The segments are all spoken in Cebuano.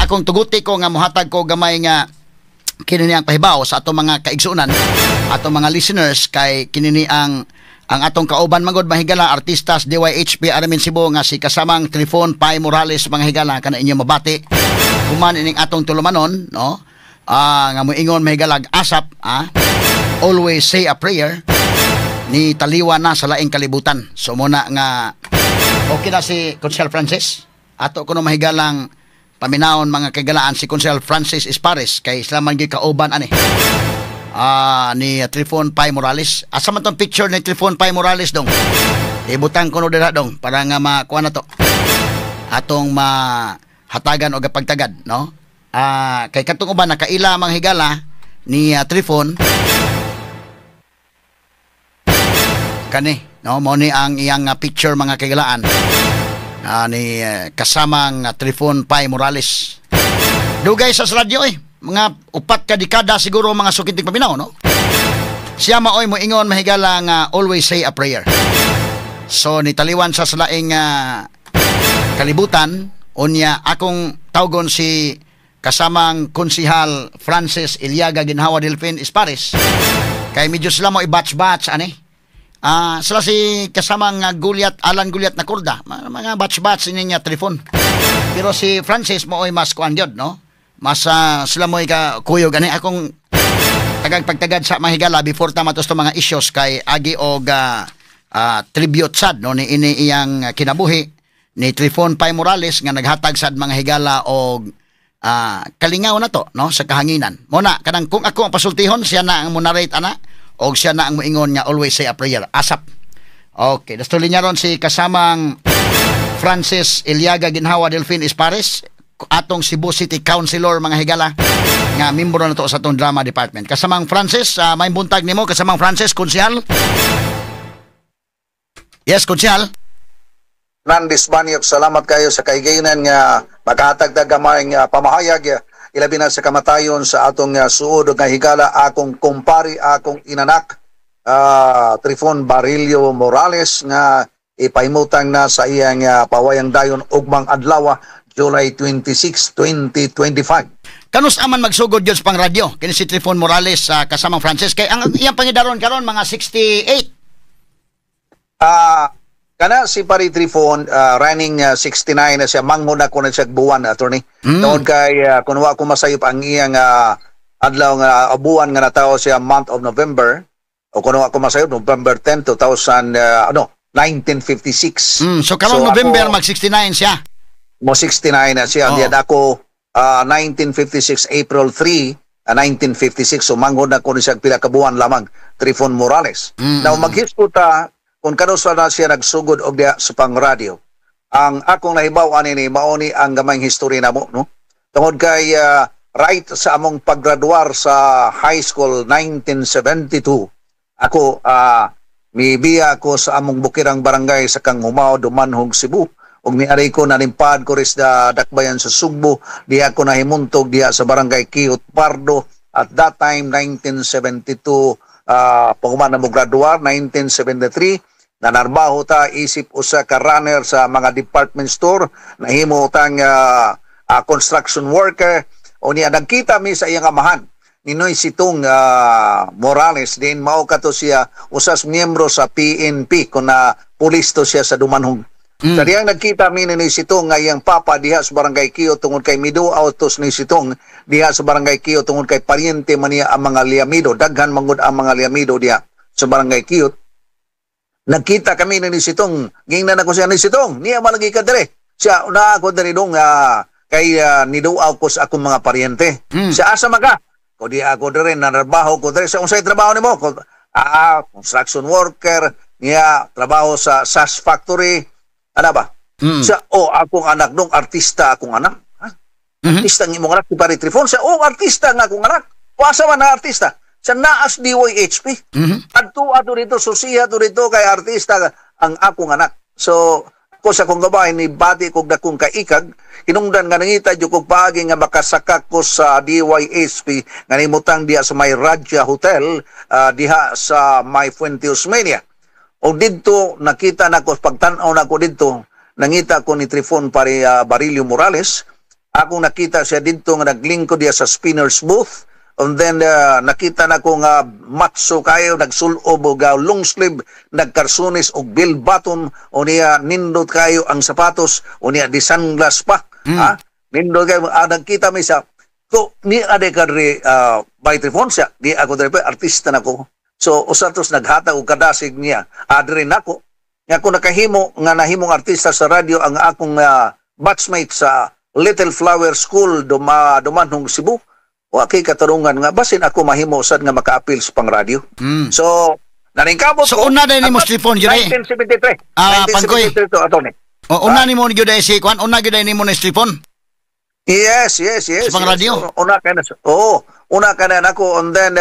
Akong tuguti ko nga mohatag ko gamay nga kini ang pahibaw sa atong mga kaigsunan, atong mga listeners, kay kini ang atong kauban magod, mahigala, artistas DYHP Aramin Cebu nga si kasamang Trifon Pai Morales, mga higala, kana inyo mabati human ining atong tulumanon, no, nga moingon, mahigalag, asap, always say a prayer, ni taliwa na sa laing kalibutan. So muna nga okay na si Konsehal Francis. Ato kuno, mahigalang, paminawon, mga kagalaan, si Konsehal Francis Espares kay sila man gyud kauban ani ni Trifon Pai Morales. Asa man tong picture ni Trifon Pai Morales, dong? Ibutang ko no dira, dong, para nga makuha na to. Atong mahatagan og pagtagad, no? Kay katong uban nakaila, mga higala, ni Trifon kani, no? Mo ni ang iyang picture, mga kagalaan, ni kasamang Trifon Pai Morales. Dugay sa radyo eh, mga 4 ka dekada siguro, mga sukinting paminaw, no? Siya maoy moingon, mahigala, nga always say a prayer. So nitaliwan sa laing kalibutan. Unya akong tawgon si kasamang Konsihal Francis Iliaga Ginhawa Delfin Espares kay medyo sila mo i-batch-batch ani. Sila si kasamang Gulyat, Alan Gulyat na kurda, mga batch-batch ini niya Trifon. Pero si Francis mo ay mas kuan gyud, no? Mas sila mo ka kuyog ani. Akong tagag pagtagad sa mahigala before ta matos mga issues kay agi og tribute sad, no, ni ini iyang kinabuhi ni Trifon Pai Morales nga naghatag sad, mga higala, og kalingaw na to, no, sa kahanginan. Mo na kanang kung ako ang pasultihon, siya na ang mo-narrate ana og siya na ang moingon nga always say a prayer asap. Okay, dasto linya ron si kasamang Francis Iliaga Ginhawa Delfin Espares, atong Cebu City Councilor, mga higala, nga membro na to sa atong drama department. Kasamang Francis, may buntag nimo, kasamang Francis, konsehal. Yes, konsehal. Nandis Banyok, salamat kayo sa kahigayonan nga makahatag ta gamay nga pamahayag ilabi na sa kamatayon sa atong suod nga higala, akong kumpari, akong inanak, Trifon Barillo Morales, nga ipahimutang na sa iyang pawayang dayon ugmang adlaw, July 26, 2025. Kanus aman magsugod yun sa pangradyo kini si Trifon Morales sa kasamang Francis, kay ang iyang pangidaron karon mga 68? Kana si Pari Trifon, running 69 na siya, manghod ako na siya buwan, attorney. Tungod kay kung wa ko masayop ang iyang adlaw nga buwan nga natawo siya, month of November, o kung wa ko masayop, November 10, 2000, ano, 1956. So karon So, November ako, mag 69 siya. Mo 69 na siya. Oh. Diyan ako 1956 April 3, 1956, so manghod na ko ni siya pila ka buwan lamang, Trifon Morales. Now maghisto ta kung kanus na siya nagsugod og diha sa pang-radyo. Ang akong nahibaw ani ni mao ni ang gamayng history namo, no? Tungod kay right sa among paggraduar sa high school 1972, ako mibiya ko sa among bukirang barangay sa Kangumao, Dumanhog, Cebu. Ug miari ko, nalimpad ko ris da dakbayan sa Sugbo, diha ko nahimuntog diha sa barangay Kiot Pardo at that time 1972. Paghuman na mo graduar 1973, nanarbaho ta isip usa ka runner sa mga department store, nahimo tang construction worker. O niya nagkita mi sa iyang amahan, Ninoy Sitong Morales din. Mao kato siya usas miyembro sa PNP kung na pulis to siya sa Dumanhog. Sa diyang nagkita mi ni Noy Sitong nga iyang papa diha sa barangay Kio tungod kay mido autos ni Sitong diha sa barangay Kio tungod kay paryente man niya ang mga Liamido, daghan mangud ang mga Liamido diha sa barangay Kio. Nagkita kami ni Sitong, gingnan ako siya ni Sitong, niya malagi ka dire. Siya, una ako diri dong kay niduaw ko sa akong mga paryente. Siya, asa man ka? Ko di ako dire, nanarbaho ko dire. Sa unsay trabaho nimo? Ko, construction worker, niya trabaho sa SAS factory. Ano ba? Siya, oh, akong anak dong, artista akong anak. Ha? Artista ang imong anak, si Pare Trifon. Siya, oh, artista nga akong anak. O asa man na artista? Sa naas DYHP. Adto ato dito, susiha to dito kay artista ang akong anak. So, ako sa akong gabay ni bati kog dakong kaikag, hinungdan nga nangita jud kog paagi nga makasaka ko sa DYHP nga nimutang diha sa may Raja Hotel, diha sa may Fuente Osmeña. O didto nakita nako, pagtan-aw nako didto, nangita ko ni Trifon Pare Barillo Morales. Akong nakita siya didto nga naglingkod diya sa spinner's booth. And then nakita na ko nga matso kayo, nagsulob og long sleeve, nagkarsunis og bell bottom, o niya nindot kayo ang sapatos, o niya di sunglass pa. Ha? Nindot kayo. Nagkita mi sa ko ni ade kadri by Trifon siya. Di ako diri pa artista na ko. So usa tos naghatag og kadasig niya. Adri nako. Nga ako nakahimo nga nahimong artista sa radyo ang akong batchmate sa Little Flower School Dumanhong, Cebu. Wa kay katarungan nga basin ako mahimo sad nga maka-appeal sa pang-radyo. So naningkamot So ko. Una din nimo Trifon gyud eh. 1973. Ah, Pangkoy. 1973 to, attorney. O, una nimo gyud ay si kuan, una gyud ay nimo ni Trifon. Yes. Sa pang-radyo? Yes. Una ka na. Oo, una ka na nako and then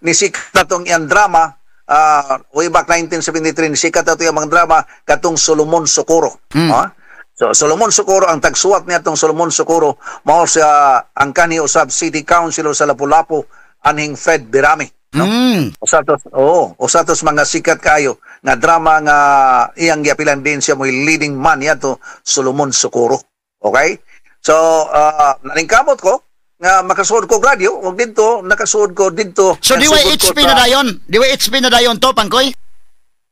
nisikat na tong iyang drama way back 1973, nisikat na to iyang mga drama katong Solomon Socorro. Ah? So Solomon Socorro, ang tagsuwat niya tong Solomon Socorro mao siya ang kanhi usab City Councilor sa Lapu-Lapu anhing Fred Berame. No? Usa tos, oo, usa tos mga sikat kayo nga drama nga iyang giapilan din siya mo'y leading man yato, Solomon Socorro. Okay? So, naningkamot ko nga makasuod ko radyo ug didto nakasuod ko didto. So Nasugod ko DYHP na dayon. DYHP na dayon to, Pangkoy?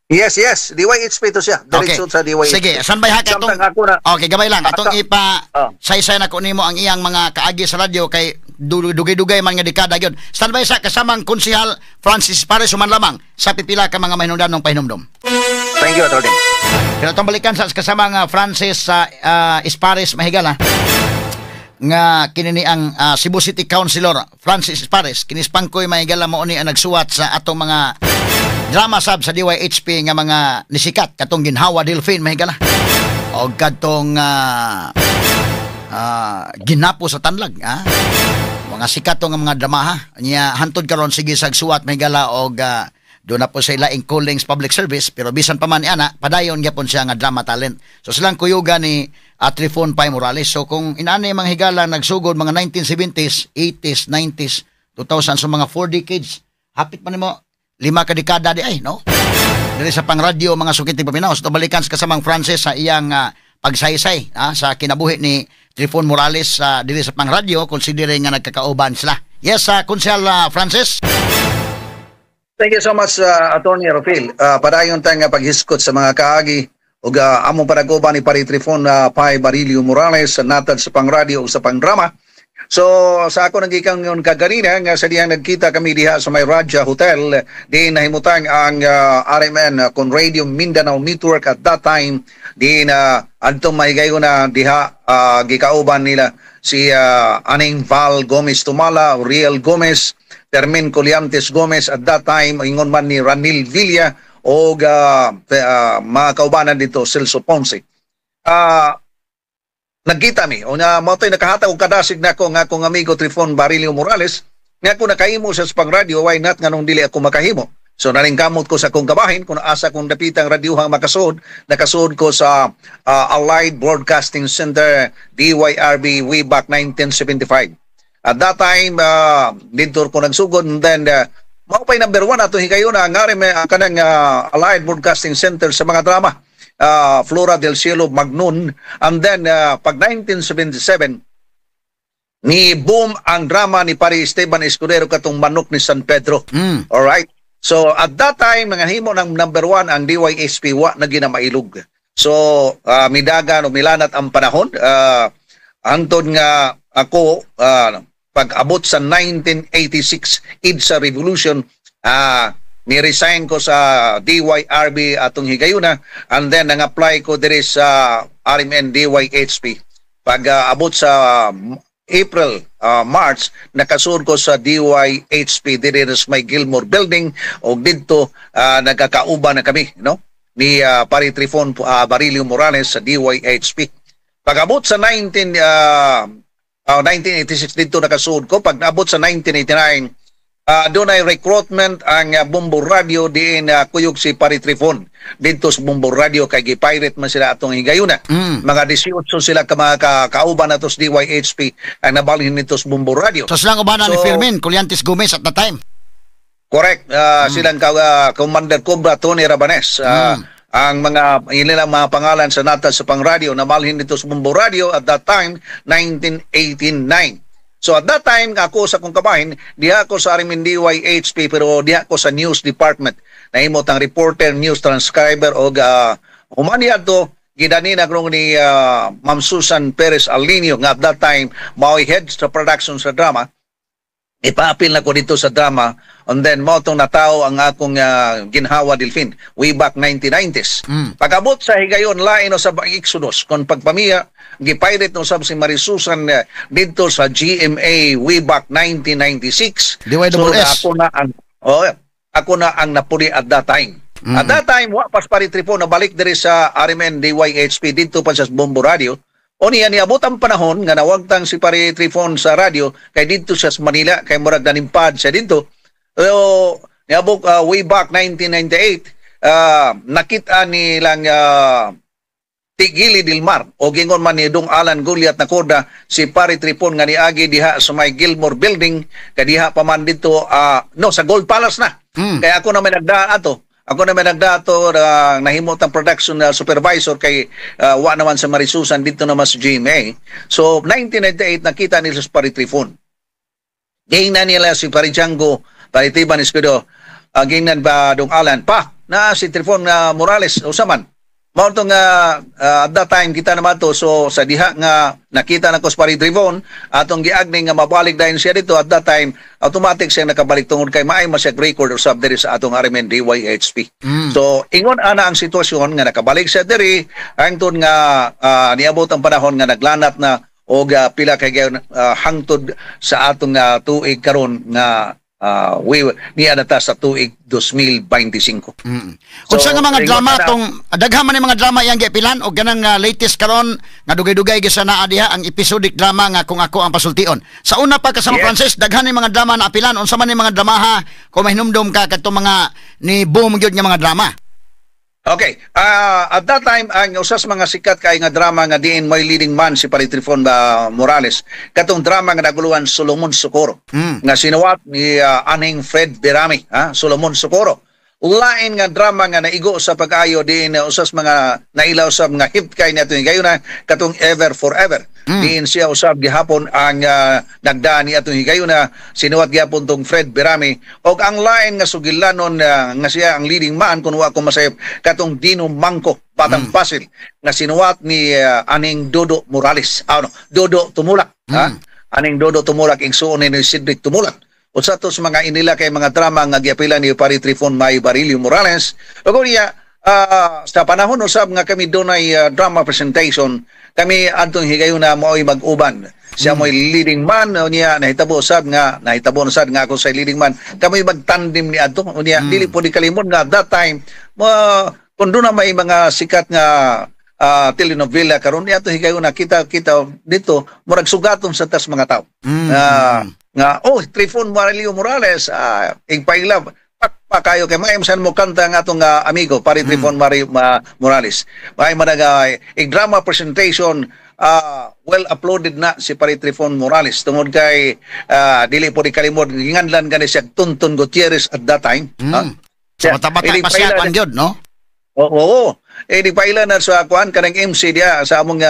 Yes, DYHP to siya. Diretso sa DYHP. Sige, san bay haka atong Samtang ako na Okay, gamay lang atong ipa saysay na ko nimo ang iyang mga kaagi sa radyo kay dugay-dugay man nga dekada gyud. Standby sa kasamang Konsehal Francis Pares human lamang sa pipila ka mga mahinungdanong pahinumdom. Thank you, attorney. Pero atong balikan sa kasamang Francis sa Espares, mahigala, nga kini ni ang Cebu City Councilor Francis Espares. Kini si Pangkoy, mahigala, mao ni ang nagsuwat sa atong mga drama sab sa DYHP nga mga nisikat, katong Ginhawa Delfin, mahigala, og kadtong Ginapo sa Tanlag, ah. Mga sikat to nga mga dramaha niya. Hantod karon sige sag suwat, mahigala, og doon na po sa ilaing callings public service, pero bisan pa man ana padayon gyapon siya nga drama talent. So silang kuyuga ni Trifon Pai Morales. So kung inani, mga higala, nagsugod mga 1970s, 80s, 90s, 2000, so mga 4 decades, hapit pa nimo 5 ka dekada di ay, no, diri sa pangradyo, mga sukiting paminaw. So balikan sa kasamang Francis sa iyang pagsaysay sa kinabuhi ni Trifon Morales sa diri sa pangradyo, considering nga nagkakauban sila. Yes, Konsehal Francis. Thank you so much, Attorney Rofil. Padayon tayong paghiskot sa mga kaagi ug among panaguban ni Pare Trifon Pai Barilio Morales sa natad sa pangradyo ug sa pangdrama. So sa ako nang yun kaganina nga sa diyang nagkita kami diha sa may Raja Hotel, di nahimutang ang RMN kon Radio Mindanao Network at that time, di na adtong mahigayon na diha gikauban nila si aning Val Gomez Tumala, Riel Gomez, Fermin Coliantes Gomez at that time, ingon man ni Ranil Villa o mga kaubanan dito Celso Ponce. Nagkita mi unya mo to'y nakahatag og kadasig nako nga akong amigo Trifon Barilio Morales nga kung nakahimo siya sa pangradyo, why not nganong dili ako makahimo? So naningkamot ko sa akong kabahin kung asa kong dapitang radyohang makasuod. Nakasuod ko sa Allied Broadcasting Center, DYRB, way back 1975. At that time didto ko nagsugod and then mao pa'y number one ato higayuna ang ari may kanang Allied Broadcasting Center sa mga drama, Flora del Cielo, Magnon. And then pag 1977 ni boom ang drama ni Pare Esteban Escudero katong Manok ni San Pedro. All right. So at that time nangahimo ng number one ang DYSP, wa na ginamailog. So midagan o milanat ang panahon hantod nga ako pag abot sa 1986 EDSA Revolution, ni-resign ko sa DYRB atong higayuna and then nang-apply ko diri sa RMN DYHP. Pag abot sa April, March, nakasuod ko sa DYHP diri sa may Gilmore Building og didto nagkakauban na kami, no, ni Pare Trifon Barilio Morales sa DYHP. Pag abot sa 1986 didto nakasuod ko. Pag naabot sa 1989, doon ay recruitment ang Bombo Radio diin kuyog si Pare Trifon didto sa Bombo Radio kay gi-pirate man sila atong higayuna. Mga 18 sila ka mga kauban nato sa DYHP ang nabalhin nito sa Bombo Radio. So silang ubanan ni Firmin Coliantes Gomez at the time. Correct. Silang Commander Cobra Tony Rabanes. Ang mga ilang mga pangalan sa natad sa pangradyo na malhin dito sa Bombo Radio at that time, 1989. So at that time, ako sa kong kabahin, diha ako sa RMN DYHP, pero diha ako sa news department. Nahimot ang reporter, news transcriber og human niadto gidani na krong ni Ma'am Susan Perez Alinio nga at that time mao'y head sa production sa drama. Ipaapil na ko dito sa drama and then mao tong natao ang akong Ginhawa Delfin way back 1990s. Pag-abot sa higayon, lain no sa Exodus kon pagpamiya, gipirate no sab si Marie Susan didto sa GMA way back 1996. DYSS. So ako na ang napuli at that time. At that time, wa pas pari Trifon nabalik diri sa RMN DYHP, didto pa sa Bombo Radio. O niya niabot ang panahon nga nawagtang si pare Trifon sa radyo kay didto siya sa Manila kay murag nanimpad siya didto. So niabot way back 1998, nakita nilang Tigili Dilmar o gingon man ni Dong Alan Goliath na korda si pare Trifon nga niagi diha sa may Gilmore Building kay diha pa man dito, no, sa Gold Palace na. Kaya ako na may nagdaan ato. Ako na may nagdato nahimot ang production na supervisor kay wa naman sa Marisusan dito naman sa GMA. So 1998, nakita nila sa Pare Trifon. Gingnan nila si Pare Django, Pare Tiban Escudo, gingnan ba Dong Alan pa na si Trifon Morales usaman. Mao tong at that time kita naman to, so sa diha nga nakita na ko sa Pare Trifon, atong giagni nga mabalik dayon siya dito. At that time, automatic siya nakabalik tungod kay maay man siya record usab diri sa atong RMN DYHP. So ingon ana ang sitwasyon nga nakabalik siya diri hangtod nga niabot ang panahon nga naglanat na og pila kay gayon hangtod sa atong tuig karon nga we niya na ta sa tuig 2025. Unsa nga mga ingon drama ana- tong daghan man ni mga drama iyang giapilan og ganang latest karon nga dugay-dugay gyud sa naa diha ang episodic drama nga Kung Ako ang Pasultion. Sa una pa, kasama Francis, daghan ni mga drama na apilan. Unsa man ni mga dramaha kung mahinumdom ka kadtong mga ni boom gyud nga mga drama? Okay. At that time, ang usas mga sikat kay nga drama nga diin may leading man si Pare Trifon Morales. Katong drama nga naguluhan Solomon Socorro. Nga sinuwat ni Aning Fred Berami, ha? Solomon Socorro. Lain nga drama nga naigo sa pag-ayo diin usas mga nailaw sa mga hit kay nato gayon na katong Ever Forever. Diin siya usab gihapon ang nagdaan ni atong higayuna, sinuwat gihapon tong Fred Berami. Og ang lain nga sugilanon nga siya ang leading man, kun wa ko masayop, katong Dino Mangko Batang Pasil nga sinuwat ni Aning Dodo Morales. Ah, no, Dodo Tumulak, ha? Aning Dodo Tumulak, igsuon ni Cedric Tumulak. Usa to sa mga inila kay mga drama nga giapila ni Pare Trifon May Barilio Morales. Ug niya sa panahon usab nga kami dunay drama presentation, kami adtong higayuna mao'y mag-uban. Siya mo'y leading man, unya nahitabo usab nga nahitabo na sad nga ako sa leading man. Kami magtandem ni adto. Unya dili po di kalimot nga at that time mo kung doon na may mga sikat nga telenovela karon niya ato higayuna kita kita dito murag sugaton sa tas mga tao. Nga oh, Trifon Marilio Morales, igpaila pa kayo kay maayom san mo kanta ang atong amigo pare Trifon Morales. May man ig drama presentation, well uploaded na si pare Trifon Morales tungod kay dili po di kalimod ginganlan gani siya Tonton Gutierrez at that time. Ah, Sa bata-bata pa siya paila kwan gyud, no? Oo. Eh di paila na sa kuan kanang MC diya sa among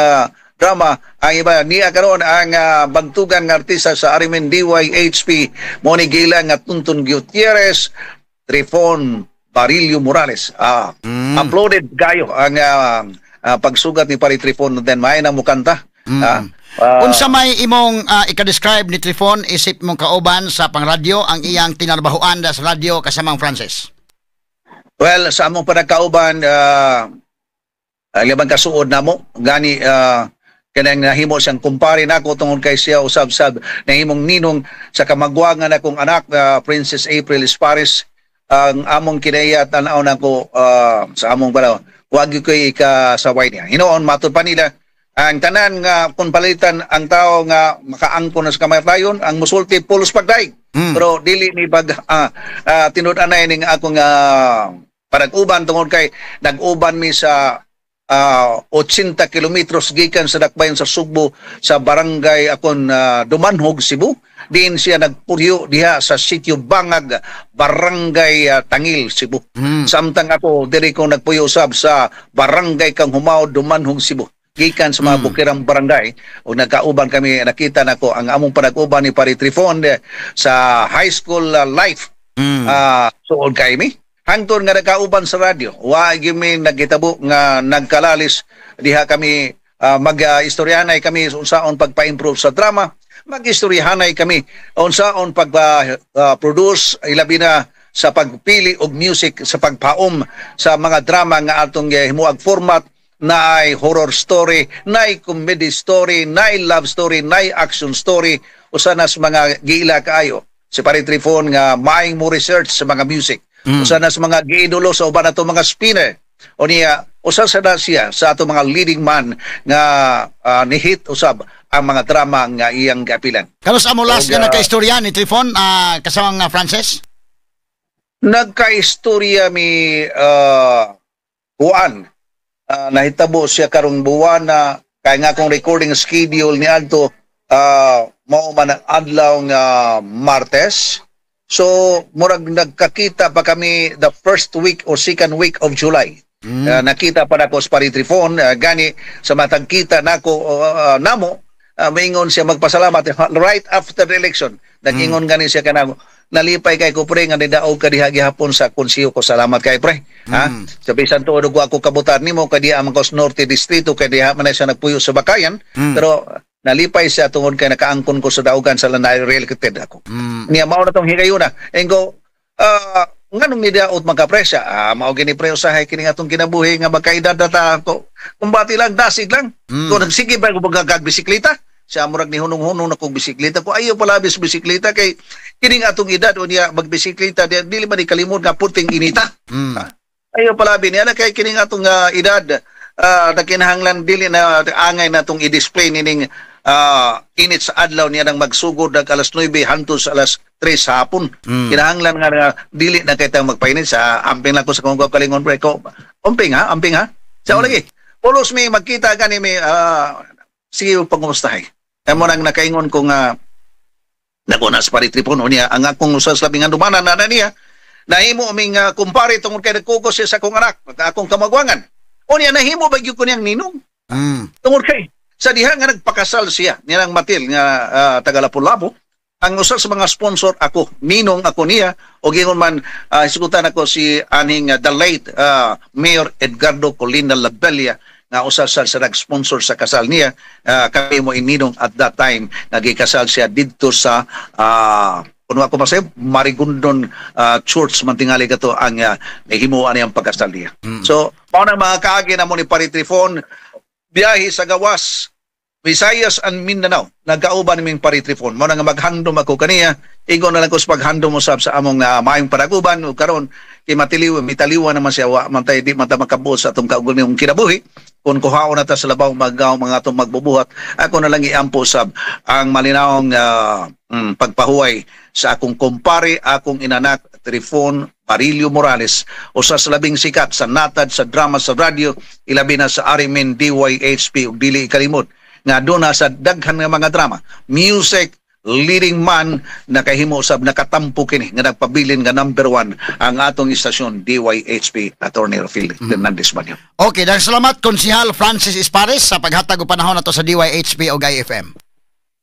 drama. Ang iba niya karon ang bantugan nga artista sa RMN DYHP mo ni gila nga Tonton Gutierrez, Trifon Barilio Morales. Uploaded kayo ang pagsugat ni Pare Trifon, then may na mo kanta. Unsa may imong ika-describe ni Trifon isip mong kauban sa pangradyo, ang iyang tinarbahuan sa radyo, kasamang Francis? Well, sa among panagkauban, labang kasuod namo gani kanang nahimo siyang kumpare nako tungod kay siya usab-sab nahimong ninong sa kamagwangan akong anak, Princess April Espares. Ang among kinaya tan-aw nako sa among balaw, wag ko'y ikasaway niya. Hinuon matud pa nila ang tanan nga kung palitan ang tao nga makaangkon na sa kamatayon, ang musulti pulos pagdaig. Pero dili ni pag tinud-anay ning akong panag-uban tungod kay nag-uban mi sa 80 kilometros gikan sa dakbayan sa Sugbo sa barangay akon Dumanhog, Cebu. Diin siya nagpuryo diha sa sitio Bangag, barangay Tangil, Cebu. Samtang ako diri ko nagpuyo usab sa barangay Kanghumao, Dumanhog, Cebu. Gikan sa mga bukirang barangay ug nagkauban kami, nakita nako ang among panag-uban ni Pare Trifon sa high school life. Suod kay mi. Hangtod nga nagkauban sa radyo, wa gyud mi nagkitabo nga nagkalalis diha kami mag-istoryahanay kami unsaon pagpa-improve sa drama, mag-istoryahanay kami unsaon pag-produce, ilabi na sa pagpili og music sa pagpaom sa mga drama nga atong himuag format na ay horror story, na ay comedy story, na ay love story, na ay action story, usa na sa mga giila kaayo si Pare Trifon nga maayong mo research sa mga music. Usa na sa mga giidolo sa uban nato mga spinner. O niya, usa sa na siya sa ato mga leading man nga ni-hit usab ang mga drama nga iyang giapilan. Kanus-a mo last Og, nga nagkaistorya ni Trifon kasamang Francis? Nagkaistorya mi kuan, nahitabo siya karong buwan na kay nga akong recording schedule ni adto mao man ang adlaw nga Martes. So murag nagkakita pa kami the first week or second week of July. Nakita pa nako sa Pare Trifon, gani sa matag kita nako namo maingon siya magpasalamat right after the election. Nag-ingon gani siya kanamo, "Nalipay kay ko, pre, nga nidaog ka diha gihapon sa konseho ko. Salamat kay, pre." Ha? Sa bisan tuod og ako kabutan nimo kay diha man ko sa Norte Distrito kay diha man na siya nagpuyo sa Bakayan. Pero nalipay siya tungod kay nakaangkon ko sa daugan sa lanay reelected ako. Niya mao na tong higayuna. Engko nganong nidaot magkapresya? Ah, mao gini, pre, usahay kini atong kinabuhi nga magkaedad na ta ko. Kumbati lang, dasig lang. Kung nagsige ba ko magagag bisikleta? Siya murag ni hunong-hunong na kong bisikleta ko. Ayaw palabis bisikleta kay kining atong edad o niya magbisikleta di dili man ni kalimot nga puting inita. Ayaw palabi niya na kay kining atong edad na kinahanglan dili na angay na itong i-display nining init sa adlaw niya nang magsugod nag alas 9 hangtod sa alas 3 sa hapon. Kinahanglan nga dili na kay tang magpainit sa amping lang ko sa kong kalingon, pre ko. Amping ha, amping ha. Sa lagi. Pulos mi magkita gani mi sige pangumustahay. Kaya mo nang nakaingon ko nga nako na sa Pare Trifon niya ang akong usa sa labing handumanan na niya nahimo ming kumpare tungod kay nagkugos siya sa akong anak, akong kamagwangan. O niya nahimo ba gyud ko niyang ninong? Tungod kay sa diha nga nagpakasal siya niyang matil nga taga Lapu-Lapu, ang usa sa mga sponsor ako, ninong ako niya, o gingon man hisgutan ako si aning the late Mayor Edgardo Colina Labella nga usa sa nag-sponsor sa kasal niya, kami mo ininong at that time nagikasal siya didto sa kuno ako masay Marigondon Church man tingali kato ang nahimuan niyang pagkasal niya. So mao na mga kaagi na mo ni Pare Trifon, biyahe sa gawas Visayas and Mindanao, nagkauban niming Pare Trifon. Mao na nga maghandom ako kaniya, ingon na lang ko sa paghandom usab sa among maayong panaguban ug karon kay matiliw mitaliwa naman siya, wa man tay di man ta makabot sa atong kaugalingong kinabuhi kung kuhaon na ta sa labaw magaw mga atong magbubuhat. Ako na lang iampo sab ang malinawong pagpahuway sa akong kumpare, akong inanak, Trifon Barillo Morales, usa sa labing sikat sa natad sa drama sa radyo, ilabi na sa RMN DYHP, ug dili ikalimot nga doon na sa daghan nga mga drama music leading man, nakahimo sab nakatampo kini nga nagpabilin nga number one ang atong istasyon DYHP, Attorney Rafael Hernandez Banyo. Okay, daghang salamat, Konsihal Francis Espares, sa paghatag og panahon nato sa DYHP og IFM.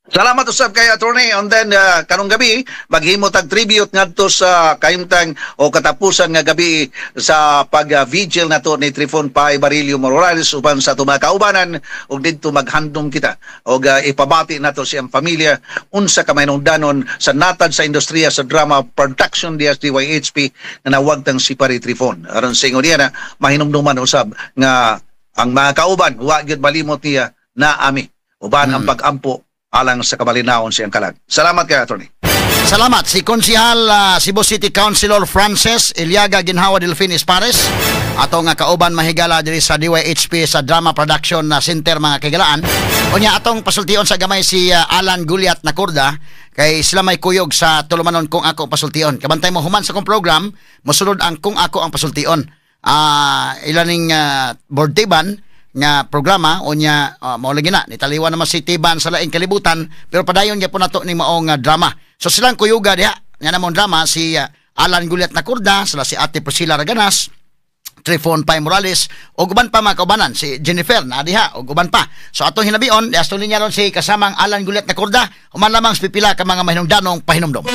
Salamat usab kay Attorney, and then karong gabi maghimo tag tribute ngadto sa kahimtang o katapusan nga gabi sa pag-vigil nato ni Trifon Pai Barillo Morales uban sa atong mga kaubanan ug didto maghandom kita og ipabati nato siyang pamilya unsa ka mahinungdanon sa natad sa industriya sa drama production DSDYHP na nawagtang si Pare Trifon. Aron sa ingon niya na mahinumduman usab nga ang mga kauban wa gyud malimot niya na ami uban ang pag-ampo alang sa kamalinawon siyang kalag. Salamat kay Attorney. Salamat si Konsihal Cebu City Councilor Francis Iliaga Ginhawa Delfin Espares. Ato nga kauban mahigala diri sa DYHP sa Drama Production na Center, mga kaigalaan. Unya atong pasultion sa gamay si Alan Guliat Nakurda kay sila may kuyog sa tulumanon Kung Ako Pasultion. Kabantay mo human sa akong program, mosunod ang Kung Ako ang Pasultion. Ilaning board tiban nga programa. Unya mao lagi na nitaliwan naman si Tiban sa laing kalibutan, pero padayon gyapon nato ning maong drama. So silang kuyuga diha nga namong drama si Alan Guliat Nacorda, sila si Ate Priscilla Raganas, Trifon Pai Morales ug uban pa mga kaubanan, si Jennifer na diha ug uban pa. So atong hinabion, asto niya ron si kasamang Alan Guliat Nacorda human lamang sa pipila ka mga mahinungdanong pahinumdom.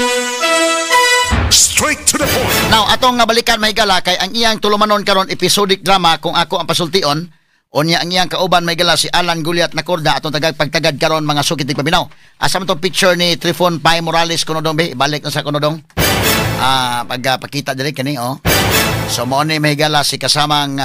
Straight to the point. Now, atong nga balikan, mahigala, kay ang iyang tulumanon karon episodic drama Kung Ako ang Pasultion. Unya ang iyang kauban, mahigala, si Alan Guliat Nacorda, atong tagag pagtagad karon, mga sukit paminaw. Asa man tong picture ni Trifon Pai Morales kunodong be? Balik na sa kunodong. Pag pakita diri kani, oh. So mo ni, mahigala, si kasamang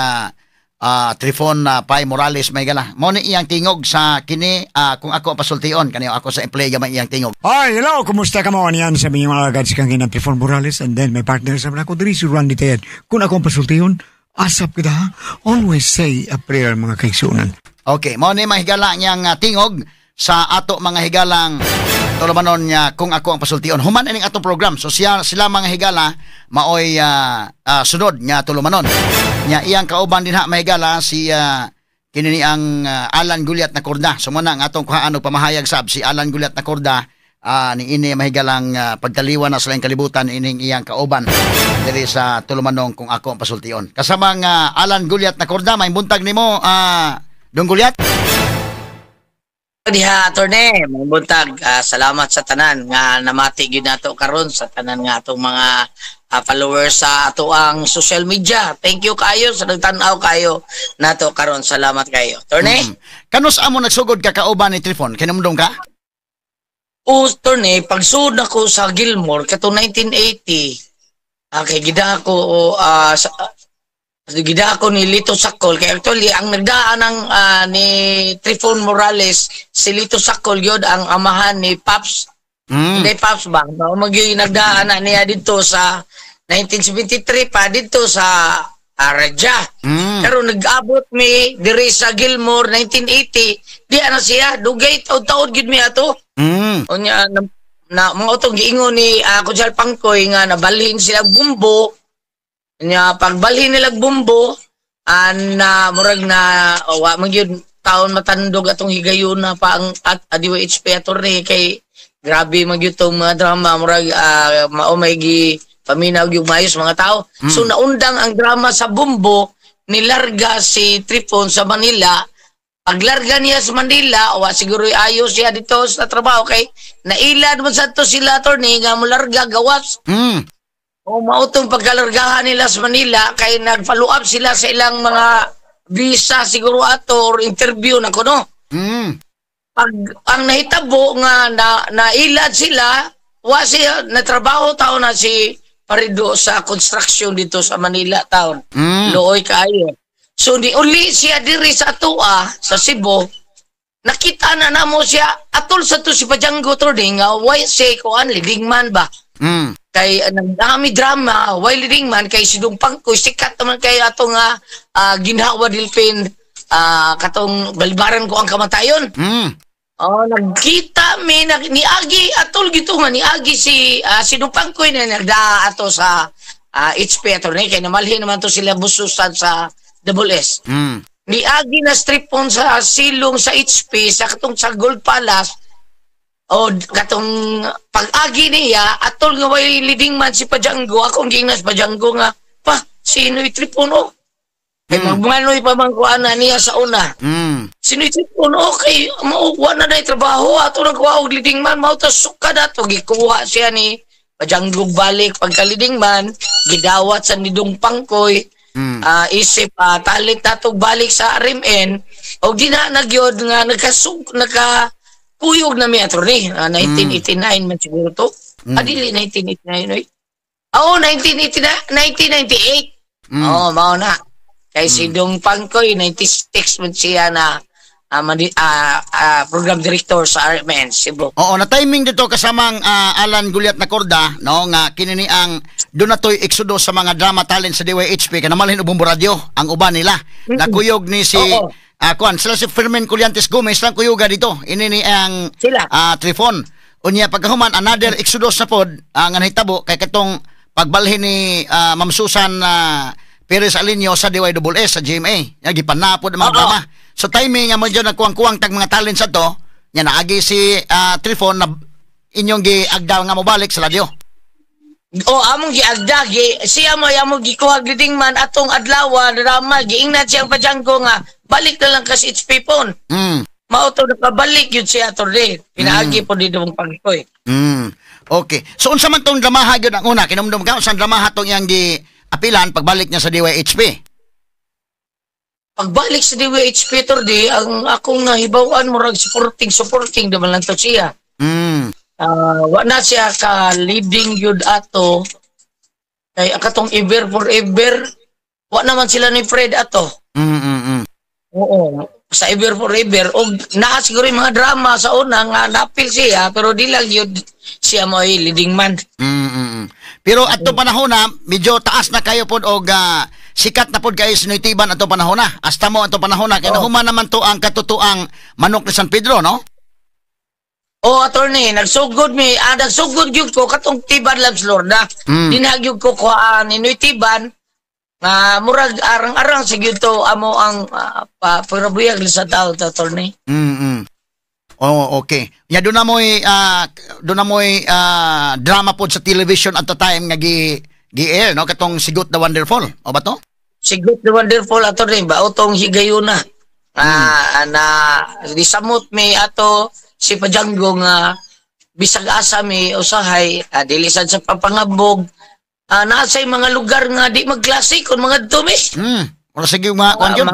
Trifon Pai Morales, mahigala. Mo ni iyang tingog sa kini Kung Ako ang Pasultion, kani ako sa i-play gamay iyang tingog. Hi, hello, kumusta ka mo? Yan sa mga alagad si Kang Trifon Morales and then my partner sa ako diri si Randy Ted. Kung Ako ang Pasultihon, asap kita ha. Always say a prayer, mga kaigsunan. Okay, mo ni, mahigala, niyang tingog sa ato mga higalang tulumanon niya Kung Ako ang Pasultion. Human ining atong program. So siya sila, mga higala, maoy sunod nga tulumanon. Nya iyang kauban dinha, mahigala, si kini ni ang Alan Guliat Nacorda. So mo na ang atong kuhaan og pamahayag sab si Alan Guliat Nacorda ni ini mahigalang pagtaliwan na sa laing kalibutan ining iyang kauban diri sa tulumanong Kung Ako ang Pasultion. Kasamang Alan Guliat Nacorda, may buntag nimo, Dong Guliat. Diha, attorney, mga buntag. Salamat sa tanan nga namati gyud nato karon, sa tanan nga atong mga followers sa ato ang social media. Thank you kayo sa nagtan-aw kayo nato karon. Salamat kayo. Attorney? Kanus amo nagsugod ka kauban ni Trifon? Kinumdum ka? O, attorney, pagsud ako sa Gilmore katong 1980, kay gida ako sa, gida ako ni Lito Sakol, kay actually ang nagdaan ng ni Trifon Morales si Lito Sakol gyud ang amahan ni Pops. Hindi Pops ba? No, magyud nagdaan na niya dito sa 1973 pa dito sa Aradja. Pero nag-abot mi diri sa Gilmore 1980, di ana siya dugay taud-taud gid mi ato. Unya na mga utong giingon ni Konsehal Pangkoy nga nabalhin sila bumbo. Nya pagbalhin nila bumbo an na murag na oh, wa man gyud taon matandog atong higayuna pa ang at DYHP, attorney, kay grabe man gyud tong mga drama, murag mao may gi paminaw gyud mayos mga tao. So naundang ang drama sa bumbo, nilarga si Trifon sa Manila. Paglarga niya sa Manila, wa siguro ayos siya dito sa trabaho kay nailad man sa to sila, attorney, nga molarga gawas. O mautong pagkalargahan nila sa Manila kay nag-follow up sila sa ilang mga visa siguro ato or interview na kuno. Pag ang nahitabo nga na nailad sila, wa siya natrabaho taon na si Parido sa construction dito sa Manila taon. Luoy kaayo. So ni uli siya diri sa atua sa Cebu. Nakita na namo siya atol sa to si Pajanggo to nga why say kuan leading man ba? Kay nagdami drama, why leading man kay si Dong Pangkoy sikat naman kay ato nga Ginhawa Delfin, katong Balibaran Ko ang Kamatayon. Oh, nagkita mi nag, niagi atol gito nga niagi si Dong Pangkoy na nagdaa ato sa HP, attorney, kay namalhin naman to sila bususan sa Double S. Niagi na strip on sa silong sa HP sa katong sa Gold Palace o katong pag-agi niya atol nga way leading man si Pajanggo. Akong giingnan si Pajanggo nga pa sino Tripon o kay magmanoy pa man kuana niya sa una. Sino Tripon o kay mauwa na na trabaho ato nagkuha og leading man, mao ta suka dato gikuha siya ni Pajanggo balik pagka leading man, gidawat sa nidong Pangkoy. Isip talent natog balik sa RMN o di na nagyod nga nagkasug naka kuyog na mi, attorney. 1989 man siguro to. Dili 1989 oy. Oo, 1989, 1998. Oo, mao na. Kay si Dong Pangkoy 96 man siya na program director sa RMN Cebu. Oo, na timing dito kasamang Alan Guliat Nacorda, no, nga kini ni ang doon na to'y exodo sa mga drama talent sa DYHP kay namalhin og Bombo Radyo ang uban nila. Nakuyog ni si kuan sila si Fermin Colyantes Gomez lang kuyuga dito. Ini ni ang Sila. Trifon. Unya pagkahuman another exodus na pod ang nahitabo kay katong pagbalhin ni Ma'am Susan Perez Alinio sa DYSS sa GMA. Ya gipanapod ang mga drama. So timing nga mo dyan nagkuwang-kuwang tag mga talents ato, nya naagi si Trifon na inyong giagda nga mobalik sa radyo. O among giagda gi siya mo among gikuha leading man atong adlaw drama giingnan siyang Pajanggo nga balik na lang kasi HP phone. Mao to nakabalik yun siya, attorney. Pinaagi po dito mong pagkoy. Okay. So unsa man tong dramaha gyud ang una kinumdum ka unsang dramaha tong iyang gi apilan pagbalik niya sa DYHP? Pagbalik sa DYHP, attorney, ang akong nahibaw-an murag supporting supporting naman lang to siya. Wa na siya ka leading yun ato kay ang katong Ever Forever wa naman sila ni Fred ato. Oo, sa Ever Forever og naa siguro yung mga drama sa una nga napil siya pero di lang yun siya mo ay leading man. Pero adto panahon na medyo taas na kayo pod og sikat na pod kayo sa Noy Tiban ato panahon na. Hasta mo ato panahon na kay nahuman naman to ang katutuang manok ni San Pedro, no? O attorney, nagsugod mi, nagsugod gyud ko katong Tiban Loves Lorna. Dinha gyud ko kuhaan ni Noy Tiban nga murag arang-arang sa gyud to amo ang pa, pero buyag sa tao to, attorney. Oh, okay. Ya doon na mo'y drama pod sa television at the time nga gi gi air, no, katong Sigot the Wonderful. O ba to? Sigot the Wonderful, attorney, ba utong higayuna. Na disamot mi ato si Pajanggo nga bisag asa mi usahay dili sad sa papangabog, naa say mga lugar nga di magklase kung mga mi. Ora sige mga kuan yun.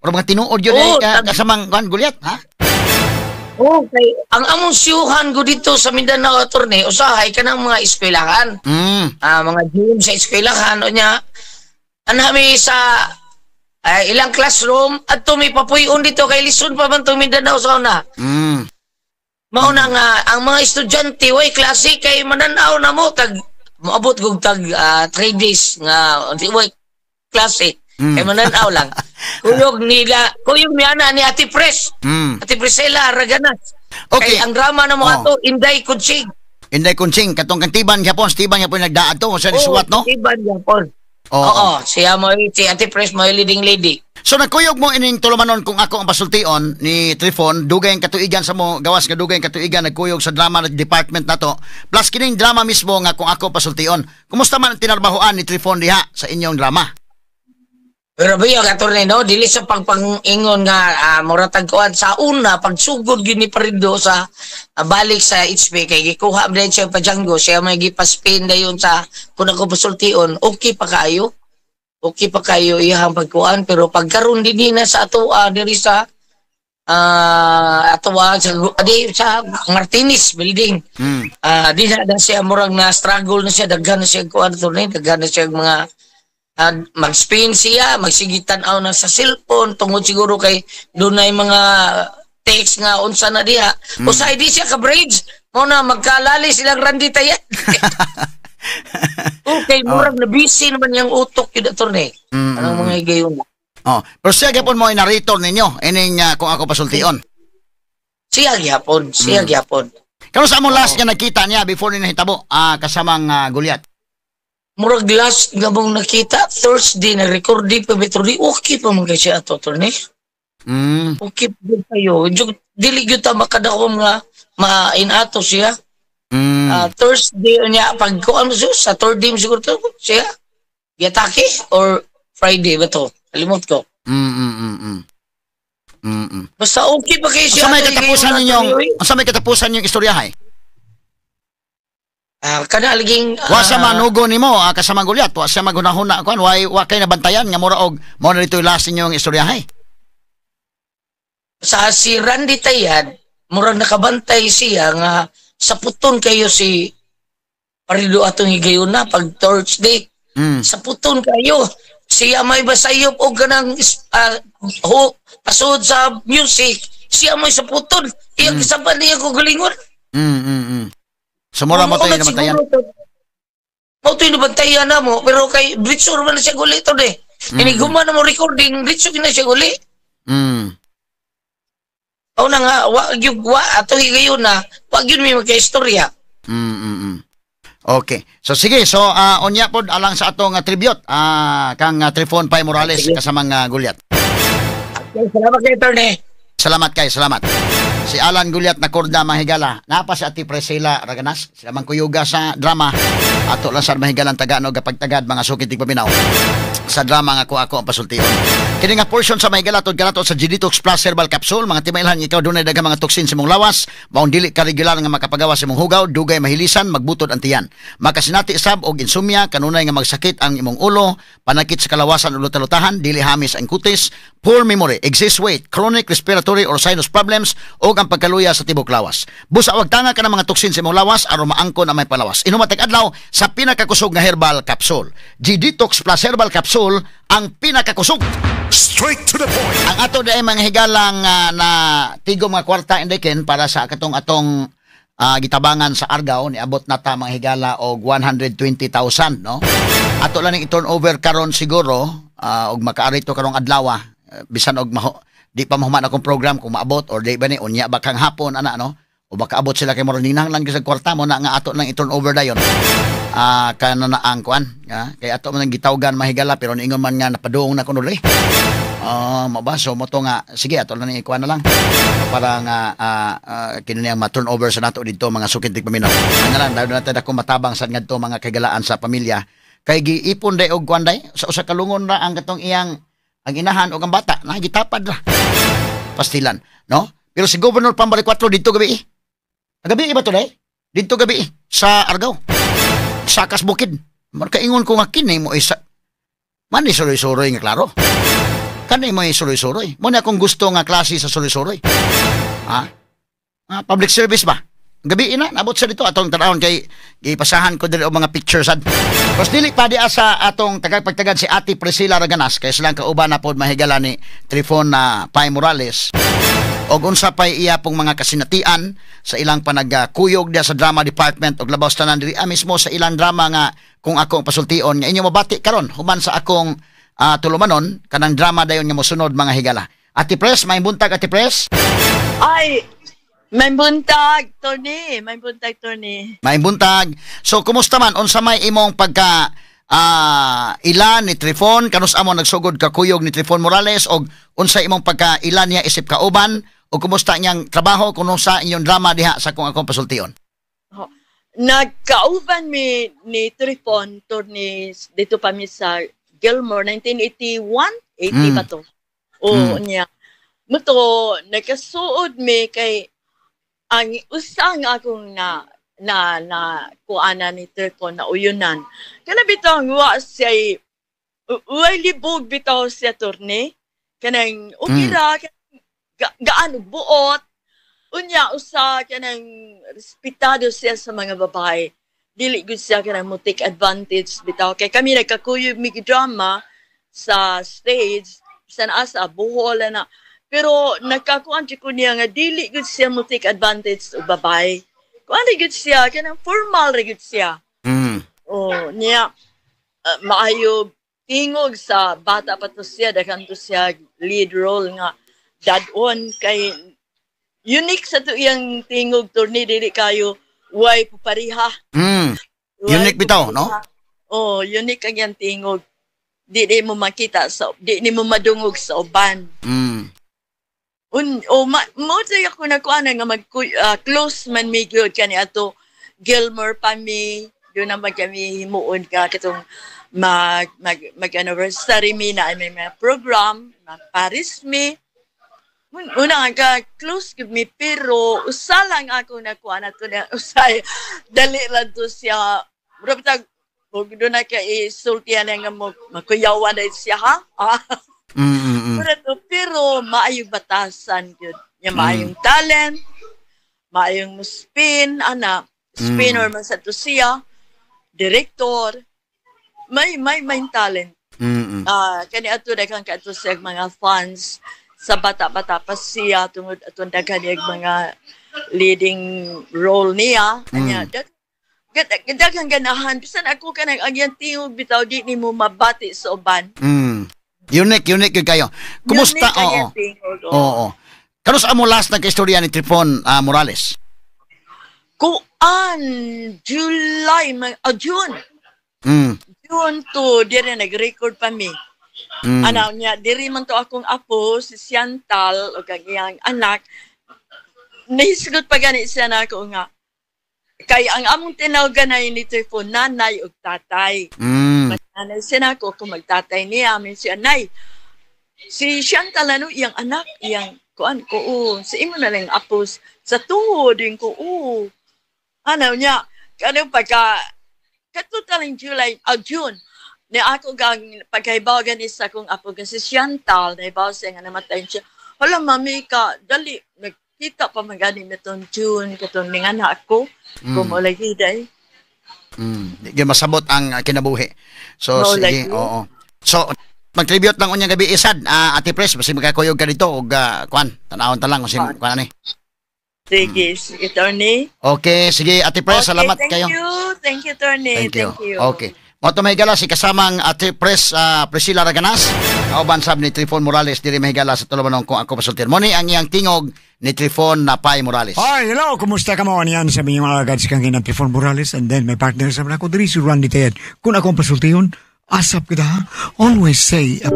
Ora mga tinuod yun Oo, eh, kasamang kuan Goliath, ha? Oh, kay ang among siyuhan ko dito sa Mindanao, attorney, usahay kanang mga eskwelahan. Mga gym sa eskwelahan o nya anami sa ilang classroom at may papuy-on dito kay lison pa man tong Mindanao sa una. Mao na nga ang mga estudyante way klase kay mananaw na mo tag moabot gug tag 3 days nga di way klase. Kay mananaw lang. Kuyog nila, kuyog miana ni Ate Pres. Ate Priscilla Raganas. Kay ang drama na mo ato Inday Kutsing. Inday Kunching katong kang Tiban gyapon, si Tiban gyapon nagdaad to sa nisuwat, no? Tiban gyapon. Oo, siya mo si Ate Pres mo leading lady. So nagkuyog mo ining tulumanon kung ako ang pasultion ni Trifon, dugay ang katuigan sa mo gawas nga dugay ang katuigan nagkuyog sa drama department nato. Plus kining drama mismo nga kung ako pasultion. Kumusta man ang tinarbahoan ni Trifon diha sa inyong drama? Pero biyag, attorney, no, dili sa pagpangingon nga mura tag kuan sa una pagsugod gyud ni Parido sa balik sa HP kay gikuha man siya pa Django, siya may gipaspin dayon sa kung ako pasultion, okay pa kaayo. Okay pa kayo iyang pagkuan pero pagkaron dinhi na sa ato diri sa atoa sa di sa Martinez building. Di na siya murag na struggle na siya, daghan na siya kuan, attorney, daghan na siya mga mag-spin siya, magsigitan aw na sa cellphone tungod siguro kay dunay mga text nga unsa na diha. Usahay di siya ka bridge, mo na magkalali silang Randy Tayad. Okay, murag na busy naman yung utok yun, attorney. Anong mga higayon? Oh, pero siya gyapon mo narrator ninyo ining kung ako pasultion. Siya gyapon, siya gyapon. Kano sa among last nga nakita niya before ni nahitabo kasamang Goliath? Murag last nga mong nakita Thursday na recording pa metro di okay pa man kay siya ato, attorney. Okay pa gyud kayo. Dili gyud ta makadakom nga ma-inato siya. Thursday niya pag kuan mo sa Thursday mo siguro to siya. Giatake or Friday ba to? Kalimot ko. Basta okay pa kayo siya. Unsa may Attorney, katapusan kayo, ninyong attorney, oy. Unsa may katapusan ninyong istoryahay? Kana laging Wa siya manugo nimo kasamang Goliath, wa siya maghunahuna kuan, wa kay nabantayan nga mura og mao na dito last ninyong istoryahay. Sa si Randy Tayad, murag nakabantay siya nga sa puton kayo si Parido atong higayon na pag Thursday. Sa puton kayo. Siya may basayop og kanang ho, pasod sa music. Siya may sa puton. Iyang mm. niya ko galingon. So mura mo to yung nabantayan. Mao to yung nabantayan na mo pero kay Britso man na siya guli to de. Ini guma na mo recording, Britso na siya guli. Mao na nga wa gyud wa ato higayon na wa gyud mi magka-istorya. Okay. So sige, so unya pod alang sa atong tribute kang Trifon Pai Morales Sige. Kasamang Goliath. Okay, salamat kay attorney. Salamat kay, salamat. Si Alan Gulyat na korda, mga higala. Napa si Ate Priscilla Raganas. Sila man kuyuga sa drama. Ato lang sa mahigalang taga no gapagtagad, mga sukit paminaw, sa drama nga Ko Ako ang Pasultion. Kini nga portion sa mahigala tud kanato sa G-Detox Plus Herbal Capsule. Mga timailhan, ikaw dunay daghang mga toksin sa imong lawas, maong dili ka regular nga makapagawa sa imong hugaw, dugay mahilisan, magbutod ang tiyan. Makasinati sab og insomnia, kanunay nga magsakit ang imong ulo, panakit sa kalawasan o lutalutahan, dili hamis ang kutis, poor memory, excess weight, chronic respiratory or sinus problems, o ang pagkaluya sa tibok lawas. Busa wag tanga ka ng mga toksin sa imong lawas aron maangkon ang may palawas. Inuma tag adlaw sa pinakakusog nga herbal capsule. G-Detox Plus Herbal Capsule, ang pinakakusog. Straight to the point. Ang ato dahil mga higalang na tigo mga kwarta indiken para sa katong atong gitabangan sa Argao, niabot na ta, mga higala, og 120,000, no? Ato lang ning i-turn over karon siguro og makaari to karong adlaw, bisan og di pa mahuman akong program kung maabot or di ba ni unya ba kang hapon ana, no, o baka abot sila kay moro ninahanglan gyud sa kwarta mo na nga ato lang i-turn over dayon kana na ang kuan, kay ato man ang gitawgan, mahigala, pero niingon man nga napaduong na kuno diri. Ah, mabaso mo to nga sige, ato lang ikuan na lang para nga kini niyang ma-turn over sa nato didto, mga sukit paminaw. Ano lang dahil natin ako matabang sa ngadto mga kagalaan sa pamilya kay giipon day og kuan day sa usa ka lungon ra ang katong iyang ang inahan og ang bata na gitapad ra pastilan, no? Pero si Governor Pambari 4 didto gabi eh. Gabi ba to day? Didto gabi eh, sa Argao. Sakas Bukid. Markaingon ko nga kini mo isa man ni suroy-suroy nga klaro. Kani mo suroy-suroy. Mo na akong gusto nga klase sa suroy-suroy. Ha? Ah, public service ba? Gabi na, nabot sa dito atong tanawon kay gipasahan ko diri og mga pictures ad. Tapos dili pa di asa atong tagapagtagad si Ate Priscilla Raganas kay silang kauban na pod, mahigala, ni Trifon na Pai Morales og unsa pay iya pong mga kasinatian sa ilang panagkuyog diya sa drama department og labaw tanan diri mismo sa ilang drama nga Kung Ako ang Pasultion nga inyo mabati karon human sa akong tulumanon kanang drama dayon nga mosunod, mga higala. Ate Pres, may buntag, Ate Pres. Ay, may buntag, Tony. May buntag, Tony. May buntag. So kumusta man, unsa may imong pagka ila ni Trifon, kanus amo nagsugod ka kuyog ni Trifon Morales og unsa imong pagka ila niya isip kauban o kumusta niyang trabaho kung sa inyong drama diha sa Kung Akong Pasultion? Oh. Nagkauban mi ni Trifon, Tony, dito pa mi sa Gilmore, 1981, 80 ba to? O niya. Muto, nagkasuod mi kay ang usa nga akong na na na kuana ni Trifon na uyunan. Kana bitaw wa siya uway libog bitaw siya, Torne. Kanang okay ra gaan og buot. Unya usa kanang respetado siya sa mga babae. Dili gud siya kanang mo take advantage bitaw kay kami nagkakuyog mig drama sa stage sa naa sa Bohol na, pero nagkakuan jud ko niya nga dili gud siya mo take advantage og babae. Kuan ra gud siya, kanang formal ra gud siya. Oh, niya maayo tingog sa bata pa to siya, daghan to siya lead role nga dad-on kay unique sa to iyang tingog, Torni, dili kayo way pupariha. Way Unique bitaw, no? pupariha. Oh, unique ang iyang tingog. Di mo makita sa di mo madungog sa uban. Un o ma, mo say ako nakuha nga mag close man mi gyud kani ato Gilmore pa mi doon naman kami himuon ka katong mag mag mag anniversary mi na may mga program, mag Paris mi. Una nga ka close gyud mi, pero usa lang ako nakuha na to na usay dali lang to siya, mura bitag ug doon na ka isultihan nga mo makuyawan na siya, ha. Ah. Pero, to, pero maayong batasan gyud. Nya maayong talent, maayong spin, ana, spinner man sa to siya, director, may talent. Ah, kani ato daghan ka ato siya mga fans sa bata-bata pa siya tungod atong daghan niya mga leading role niya. Anya, daghang ganahan bisan ako kanang ang iyang tingog bitaw di nimo mabati sa uban. Unique, unique gyud kayo. Kumusta? Unique ang iyang tingog, oo. Oo. Kanus amo last nagka-istorya ni Trifon Morales? Kuan, July, June. June to, dire nag-record pa mi. Ano niya, diri man to akong apo si Siantal ug ang iyang anak. Nahisgot pa gani siya na ako nga kay ang among tinawagan ay ni Trifon nanay ug tatay. Nanay siya na ako kung magtatay niya, amin siya, "Nay, si Chantal, ano, iyang anak, iyang kuan ko, oh, sa imo na lang apos, sa tuhod din ko, oh." Ano niya, kano pagka, katutal July, June, ni ako gang pagkahibaw gani sa akong apo si Chantal, nahibaw siya nga namatay siya. "Hala, mami ka, dali, nagkita pa man gani na tong June, katong anak ko, kung mo lagi day." Di masabot ang kinabuhi. So Mao sige, lagi. Oo. So mag-tribute lang unyang gabi isad, Ate Pres, basi makakuyog ka dito og kuan, tanawon ta lang kung sin kuan ani. Sige, sige, Tony. Okay, sige Ate Pres, Okay, salamat thank kayo. you. Thank you, Tony. Thank you. Thank you. Okay. Mao to, mahigala, si kasamang Ate Pres Priscilla Raganas, kauban sab ni Trifon Morales diri, mahigala, sa tulumanon Kung Ako Pasultihan. Mo ni ang iyang tingog ni Trifon Napay Morales. Hi, hello, kumusta ka mo? Niyan sa inyong alagad si Kangin Trifon Morales and then my partner sa ako diri si Randy Ted. Kung ako ang pasultihon, asap kita ha. Always say a